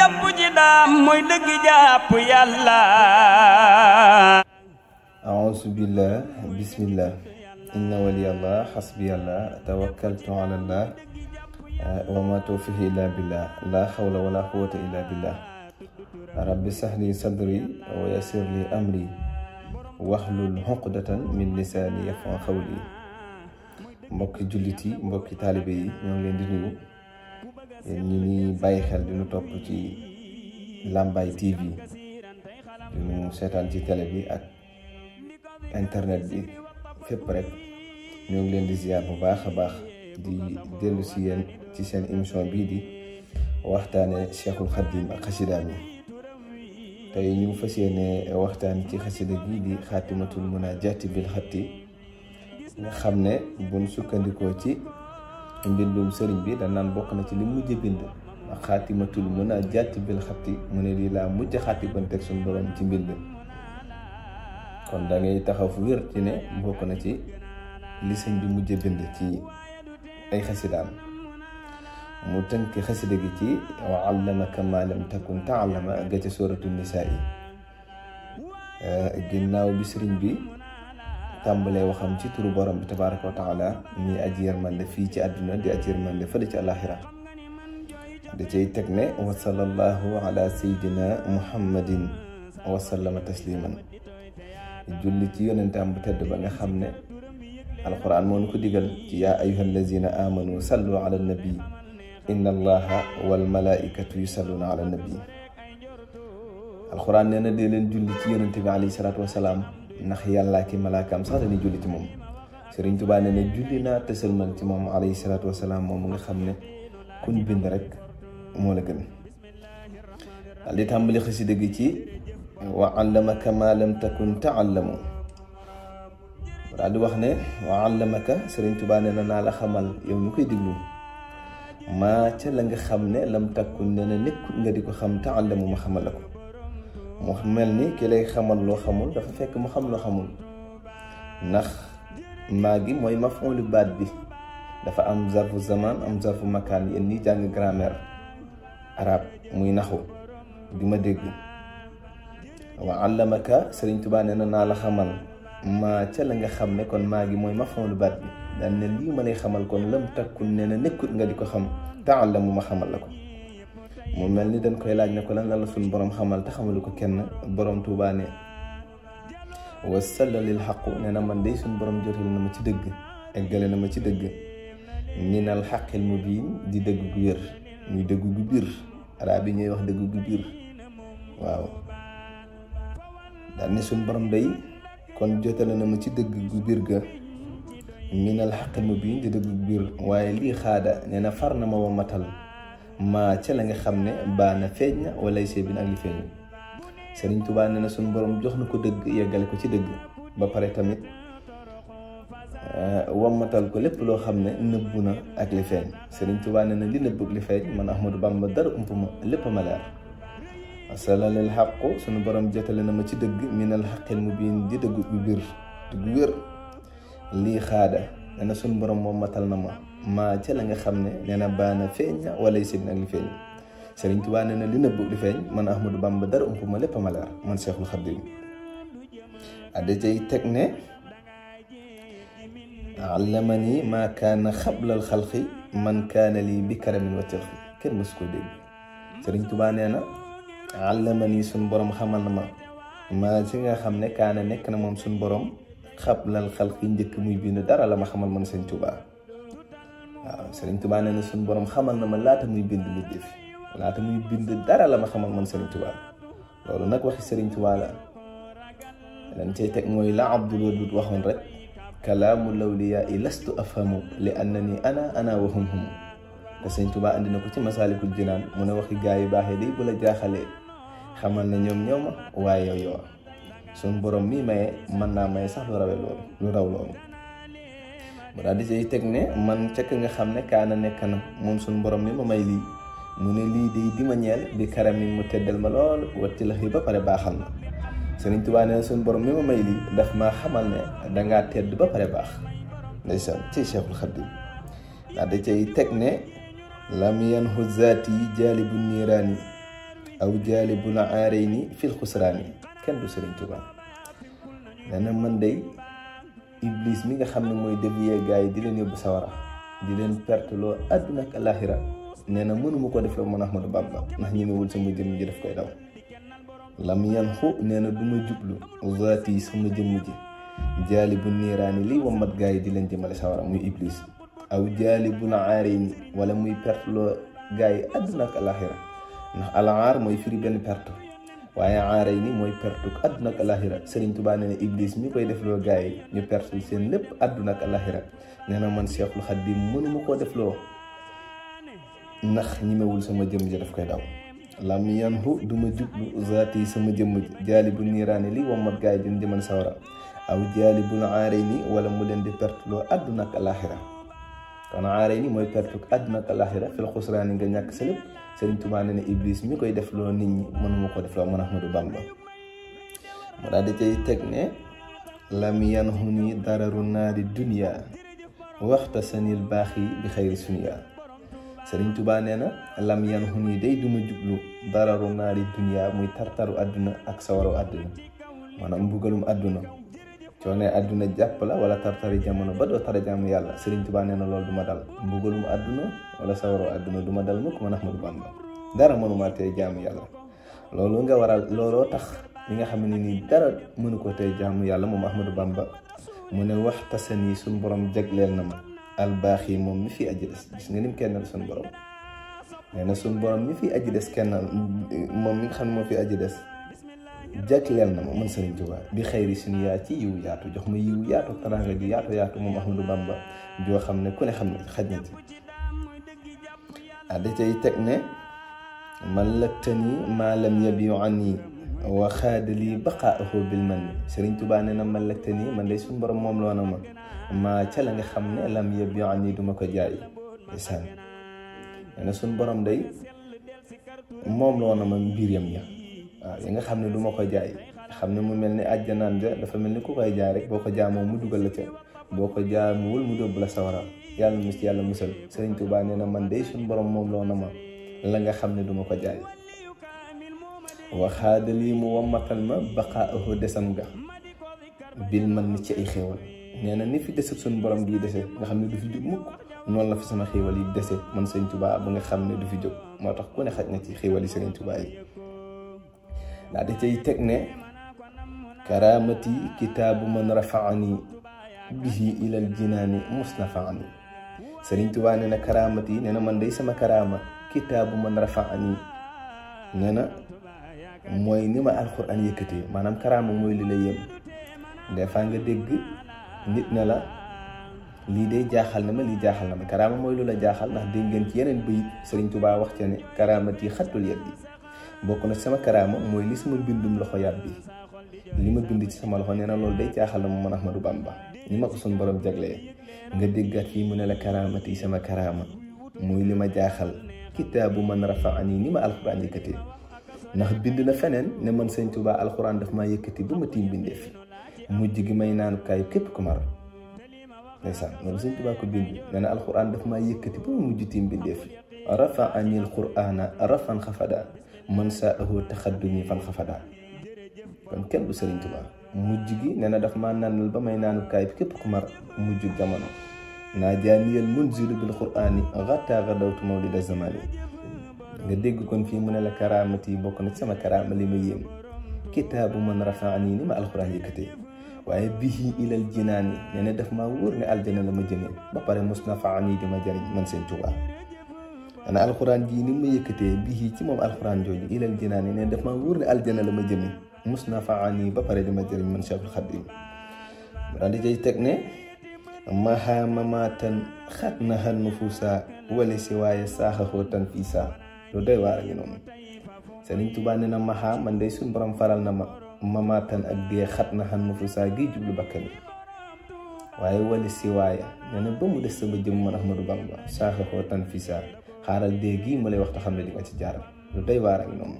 jàpp ji daam mooy dëgg jàpp yàlla. a'uuzu billah bismillah inna waliyallah hasbiyallah tawakkaltu ala allah wa ma tawfiqi illa billah la hawla wala quwwata illa billah rabbi sahli sadri wa yassir li amri wahlul uqdatan min lisani yafqahu qawli. mbokki jullit yi mbokki taalibe yi ñoo ngi leen di nuyu yéen ñi ñuy bàyyi xel di ñu topp ci Lambaye TV di ñu seetaan ci télé bi ak internet bi fépp rek ñoo ngi leen di ziar bu baax a baax di dellu si yéen ci seen émission bii di waxtaane Cheikhul Khadim ak xasidaam yi. tey ñu fas yéene waxtaan ci xasida gi di xaatimatul munaajaati bil xatti nga xam ne buñ sukkandikoo ci mbindum sëriñ bi da naan bokk na ci li mujj bind ak xaatimatul munaajaati bil xatti mu ne lii laa mujj xaatibanteeg suñu borom ci mbind. kon da ngay taxaw fu wér ci ne bokk na ci li sëñ bi mujj bind ci ay xasidaam. mu tënk xasida gi ci wa allamaka ma lam takun ta'lama ga ca sóoratu nisaa yi. ginnaaw bi sëriñ bi tàmbalee waxam ci turu borom bi tabaaraka wa taala mi aji yërmande fii ci àdduna di aji yërmande fële ci àllaaxira da cay teg ne wa sallallahu ala sayyidina muhammadin wa sallama tasliman. julli ci yonentam bu tedd ba nga xam ne alquran moo ñu ko digal ci yaa ayyuhal lazina amanu sallu ala nabi inna allaha wal malaikatu yusalluna ala nabi. alquran nee na dee leen julli ci yonente bi alayhi salaatu wasalaam ndax yàllaa ki malaakaam sax dañuy julli ci moom. Sëriñ Tuubaa nee na julli naa te sëlmal ci moom alayhi salaatu wasalaam moom nga xam ne kuñ bind rek moo la gën. daal di tàmbali xasida gi ci wa allamaka ma lam takun ta'lamu. daal di wax ne wa allamaka Sëriñ Tuubaa nee na naa la xamal yow ñu koy diglu maa ca la nga xam ne lam takun nee na nekkul nga di ko xam ta'lamu ma xamal la ko. mu mel ni ki lay xamal loo xamul dafa fekk mu xam loo xamul ndax maa gi mooy maf'ul baat bi dafa am zarfu zaman am zarfu makaan yéen ñi jàng grammaire arab muy naxu di ma dégg. wa allamaka Sëriñ Tuubaa nee na naa la xamal maa ca la nga xam ne kon maa gi mooy maf'ul baat bi daan ne lii ma lay xamal kon lam takkun nee na nekkut nga di ko xam ta'lamu ma xamal la ko. mu mel ni dañ koy laaj ne ko lan la suñu borom xamal te xamalu ko kenn. borom Tuubaa ne wasalla lil xaqu nee na man day suñu borom jotal na ma ci dëgg eggale na ma ci dëgg minal xaqil mubiin di dëgg gu wér muy dëgg gu biir arab yi ñuy wax dëgg gu biir waaw. daal ne suñu borom day kon jotale na ma ci dëgg gu biir ga minal xaqil mubiin di dëgg gu biir waaye lii xaada nee na far na ma wa matal maa ca la nga xam ne baana feeñ na wala see bi ak li feeñ. Sëriñ Tuubaa nee na suñu borom jox na ko dëgg yeggale ko ci dëgg ba pare tamit wammatal ko lépp loo xam ne nëbbu na ak li feeñ. Sëriñ Tuubaa nee na li nëbbu ak li feeñ man Ahmadou Bamba dara ump ma lépp ma leer. asalalil xaqu suñu borom jotale na ma ci dëgg minal xaqil mubiin di dëgg gu biir gu wér lii xaada nee na suñu borom moom matal na ma maa ca la nga xam ne nee na baana feeñ na wala si bi ak li feeñ. Sëriñ Tuubaa nee na li nëbbu li feeñ man Ahmadou Bamba dara ump ma lépp ma leer man Cheikhul Khadim. adda cay teg ne allamani maa kaana xablal xalqi man kaana lii bi karamin wa tilqi kenn mësu ko dégg. Sëriñ Tuubaa nee na allamani suñ borom xamal na ma maa ci nga xam ne kaana nekk na moom suñ borom xablal xalqi njëkk muy bind dara la ma xamal man Sëriñ Tuubaa. waaw Sëriñ Tuubaa nee na suñ borom xamal na ma laata muy bind nit def laata muy bind dara la ma xamal man Sëriñ Tuubaa. loolu nag waxi Sëriñ Tuubaa la dañ cay teg mooy la Abdul Wadud waxoon rek kalaamu lawliyaa i lastu afhamu li annani ana wa hum hum. te Sëriñ Tuubaa andi na ko ci Masaalikul Jinaan mu ne waxi gaa yu baaxee day bu la jaaxalee xamal ne ñoom ñooma waaye yow suñ borom mi maye mën naa maye sax lu raw loolu. mu daal di cay teg ne man cekk nga xam ne kaana nekk na moom suñ borom mi ma may lii mu ne lii day di ma ñeel bi karam mi mu teddal ma lool watti la xi ba pare baaxal na. Sëriñ Tuubaa nee na suñ borom mi ma may lii daf maa xamal ne dangaa tedd ba pare baax. ndeysaan ci Cheikhul Khadim daal di cay teg ne lam yanhu zaati jaalibu niiraani aw jaalibul aarayni fil xusraani kenn du Sëriñ Tuubaa nee na man day iblis mi nga xam ne mooy dévier gars yi di leen yóbbu sawara di leen perte loo àdduna ak alaxira nee na mënuma ko def la man Ahmadou Bamba ndax ñemewul sama jëmm ji daf koy daw lam yanxu nee na du ma jublu zaati sama jëmm ji jaalibu niiraani lii wammat gars yi di leen jëmale sawara muy iblis aw jaalibul aarayni wala muy perte loo gars yi àdduna ak alaxira ndax alaar mooy firi benn perte waaye aarayni mooy perte àdduna ak alaxira Sëriñ Tuubaa nee na iblis mi koy defloo gars yi ñu perte seen lépp àdduna ak alaxira nee na man Seexul Xadiim mënuma koo defloo ndax ñemewul sama jëmm ji daf koy daw lam yanhu du ma jublu zaati sama jëmm ji jaalibu niiraani lii wammat gars yi din jëmal sawara aw jaalibul aarayni wala mu leen di perte loo àdduna ak alaxira kon aarayni mooy perte àdduna ak alaxira fil xusraani nga ñàkk sa lépp Sëriñ Tuubaa nee na iblis mi koy defloo nit ñi mënuma ko defloo man Ahmadou Bamba mu daal di cay teg ne lam yanhu ni dararu naari dunya waxta sanil baax yi bi xayri sunya Sëriñ Tuubaa nee na lam yanhu ni day duma jublu dararu naari dunya muy tartaru àdduna ak sawaru àdduna maanaam mbugalum àdduna coonee àdduna jàpp la wala tartari jamono ba doo tara jaamu yàlla Sëriñ Tuubaa nee na loolu du ma dal mbugalum àdduna wala sawaroo àdduna du ma dal mukk man Ahmadou Bamba dara mënuma tey jaamu yàlla loolu nga waral looloo tax li nga xam ne nii dara mënu ko tey jaamu yàlla moom Ahmadou Bamba mu ne waxtasani suñ borom jagleel na ma albaax yi moom mi fi aji des gis nga nim kennal suñ borom nee na suñ borom mi fi aji des kennal moom mi nga xam ne moo fi aji des jagleel na ma man Sëriñ Tuubaa bi xayri suñu yaa ci yiw yaatu jox ma yiw yaatu taraanga ju yaatu moom Ahmadou Bamba joo xam ne ku ne xam ne xaj na ci da cay teg ne mallaktani maa lam yabiu anni wa xaadali baqaahu bil man Sëriñ Tuubaa nee na mallaktani man day suñu borom moom loo na ma maa ca la nga xam ne lam yabiu anni duma ko jaay isaan nee na suñu borom day moom loo na ma mbiram ya waaw yi nga xam ne du ma ko jaay xam ne mu mel ni àjjanaan ja dafa mel ni ku koy jaay rek boo ko jaamoo mu dugal la ca boo ko jaamuwul mu dóbbu la sawara yàlla mu ci yàlla musal Sëriñ Tuubaa nee na man day suñu borom moom loo na ma la nga xam ne du ma ko jaay waxaadalii mu wammatal ma baqaahu desam ga bil man ni ci ay xéewal nee na ni fi desab suñu borom gi dese nga xam ne du fi jóg mukk noonu la fi sama xéewal yi dese man Sëriñ Tuubaa ba nga xam ne du fi jóg moo tax ku ne xaj na ci xéewal yi Sëriñ Tuubaa yi daa da cay teg ne karaamati kitaabu man rafaani bihi ilal jinaani musnafaani Sëriñ Tuubaa nee na karaamati nee na man day sama karaama kitaabu man rafaani nee na mooy ni ma alxuraan yëkkatee maanaam karaama mooy li la yëm des fois nga dégg nit ne la lii day jaaxal na ma lii jaaxal na ma karaama mooy lu la jaaxal ndax dégg ngeen ci yeneen bayit Sëriñ Tuubaa wax ca ne karaamati xattul yaddi bokk na sama karaama mooy li sama bindum loxo yàbbi li ma bind ci sama loxo nee na loolu day jaaxal na ma man Ahmadou Bamba ni ma ko suñu borom jaglee nga déggat fii mu ne la karaamati sama karaama muy li ma jaaxal kitaabu man rafaani ni ma alxuraan yëkkatee ndax bind na feneen ne man Sëriñ Tuubaa alxuraan daf maa yëkkati ba ma tiim bindee fi mujj gi may naanu kaayu képp ku mar ndeysaan loolu Sëriñ Tuubaa ko bind nee na alxuraan daf maa yëkkati ba ma mujj tiim bindee fi rafaani alquraana rafan xafada man saa ahoo taxaddumi fan xafada kon kenn du Sëriñ Tuubaa mujj gi nee na daf maa nànnal ba may naanu kaay bi képp ku mar mujj jamono naa jaaniyal munzilu bil quraani gàttaa gadawtu mawlida zamani nga dégg kon fii mu ne la karaamati yi bokk na sama karaama li ma yéem kitaabu man rafaani ni ma alxuraan yëkkatee waaye bihi ilal jinaani nee na daf maa wóor ne aljana la ma jëmee ba pare musnafaani di ma jëriñ man Sëriñ Tuubaa ana alxuraan jii ni ma yëkkatee bii ci moom alxuraan jooju ilal jinaani ne daf ma wóor ne aljana la ma jëmee musnafaani ba pare di ma jëriñ man Seexul Xadiim daal di cay teg ne maha mamatan xat na xan nufuusa wala si waaye saaxaxoo tan fii saa lu doy waar a ngi noonu Sëriñ Tuubaa nee na maha man day suñ borom faral na ma mamatan ak dee xat na xan nufuusa gi jublu bakkan waaye wala si waaye nee na ba mu des sama jëm man Ahmadou Bamba saaxaxoo tan fii saa xaaral dee gii ma lay wax te xam ne di nga ci jaaral lu doy waar a ngi noonu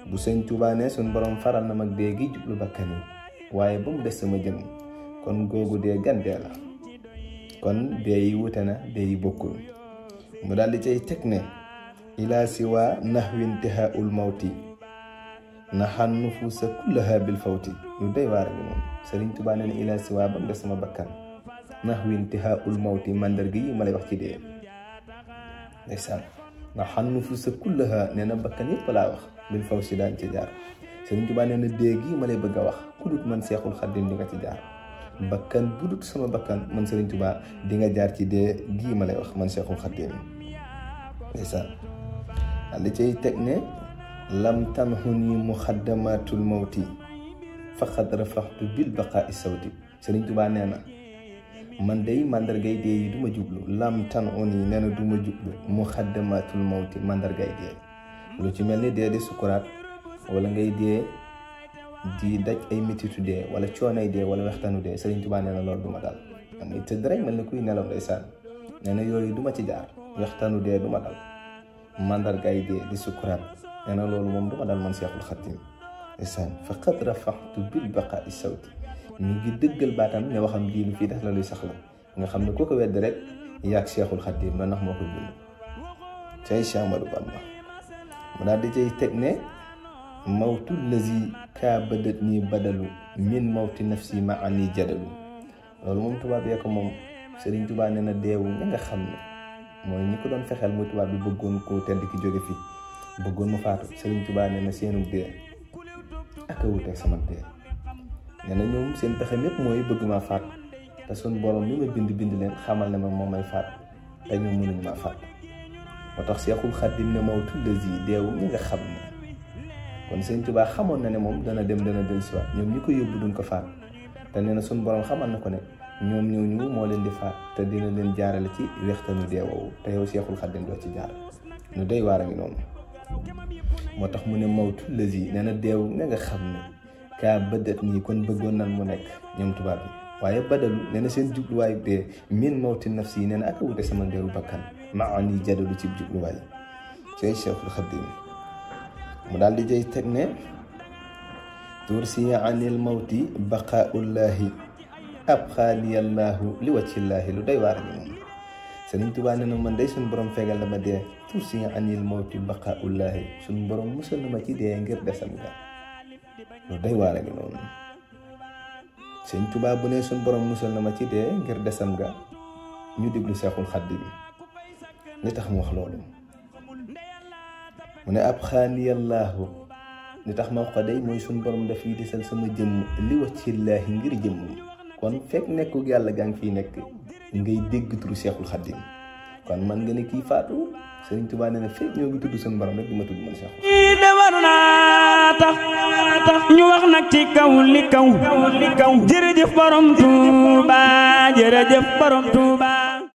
bu Sëriñ Tuubaa ne suñ borom faral na mag dee gi jublu bakkan waaye ba mu des sama jëm kon googu dee gan dee la kon dee yi wute na dee yi bokkul mu daal di cay teg ne ila siwa nahwi intihaul mawti naxan nufuusa kullaha bil fawti lu doy waar gi moom Sëriñ Tuubaa nee na ila siwa ba mu des sama bakkan nahwi intihaul mawti mandarga yi ma lay wax ci dee ndeysaan naxan nufuusa kullaha nee na bakkan yëpp laa wax bil fawti daañ ci jaar Sëriñ Tuubaa nee na dee gi ma lay bëgg a wax ku dut man Seexul Xadiim di nga ci jaar bakkan bu dut sama bakkan man Sëriñ Tuubaa di nga jaar ci dee gii ma lay wax man Seexul Xadiim ndeysaan li cay teg ne lam tanhuni muxaddamatul mawti faqad rafaxtu bil baqaa sawti Sëriñ Tuubaa nee na man day mandargay dee yi du ma jublu lam tanhuni nee na du ma jublu muxaddamatul mawti mandargay dee lu ci mel ni dee di sukuraat wala ngay dee di daj ay metitu dee wala coonay dee wala waxtaanu dee Sëriñ Tuubaa nee na loolu du ma dal man ngay tëdd rek mel ni kuy nelaw ndeysaan nee na yooyu du ma ci jaar waxtaanu dee du ma dal mandargay dee di sukuraat nee na loolu moom du ma dal man Seexul Xadiim ndeysaan faqad rafaxtu bil baqaa sawti ñu ngi dëggal baatam ne waxam ji lu fii def la luy sax la nga xam ne koo ko wedd rek yaag Seexul Xadiim la ndax moo ko bind cay Cheikh Ahmadou Bamba mu daal di cay teg ne mawtu lazi kaa badat nii badalu min mawti nafsi ma ani jadalu loolu moom tubaab yee ko moom Sëriñ Tuubaa nee na deewu ña nga xam ne mooy ñi ko doon fexeel muy tubaab bi bëggoon koo tedd ki jóge fi bëggoon mu faatu Sëriñ Tuubaa nee na seenu dee ak a wuteeg sama dee nee na ñoom seen pexe mépp mooy bëgg maa faat te sun borom li ma bind leen xamal ne ma moom may faat te ñoom mënuñu maa faat moo tax Seexul Xadiim ne mawtu lazi deewu ñi nga xam ne kon Sëriñ Tuubaa xamoon na ne moom dana dem dana dellusiwaat ñoom ñi ko yóbbu duñ ko faat te nee na sun borom xamal na ko ne ñoom ñooñu moo leen di faat te dina leen jaarale ci wextanu dee woowu te yow Seexul Xadiim doo ci jaar ñu doy waar a ngi noonu moo tax mu ne mawtu lazi nee na deew nga nga xam ne kaa bëddat nii kon bëggoon nan mu nekk ñoom tubaab bi waaye badalu nee na seen jubluwaay dee min mawti nafsi yi nee na ak a wute sama ndeeru bakkan maa nii jadalu ci jubluwaay cay Seexul Xadiim mu daal di jay teg ne tursi anil mawti baqaullahi abxaaliyallaahu li wàccillaahi lu doy waar bi moom Sëriñ Tuubaa nee na man day suñ borom fegal la ma dee tursi anil mawti baqaullahi suñ borom musal na ma ci dee ngir desam ga lu doy waar gi noonu Sëriñ Tuubaa bu ne suñ borom musal na ma ci dee ngir desam ga ñu déglu Seexul Xadiim li tax mu wax loolu mu ne abxaaliyallaahu li tax ma wax ko day mooy suñ borom daf yi desal sama jëmm li wàccillaahi ngir jëmm kon fekk nekkul yàlla gaa ngi fiy nekk ngay dégg turu Seexul Xadiim kon man nga ne kii faatu Sëriñ Tuubaa nee na fekk ñoo ngi tudd suñu borom rek di ma tudd man Seexul Xadiim de war naa tax ñu wax nag ci kaw li kaw jërëjëf borom Tuuba jërëjëf borom Tuuba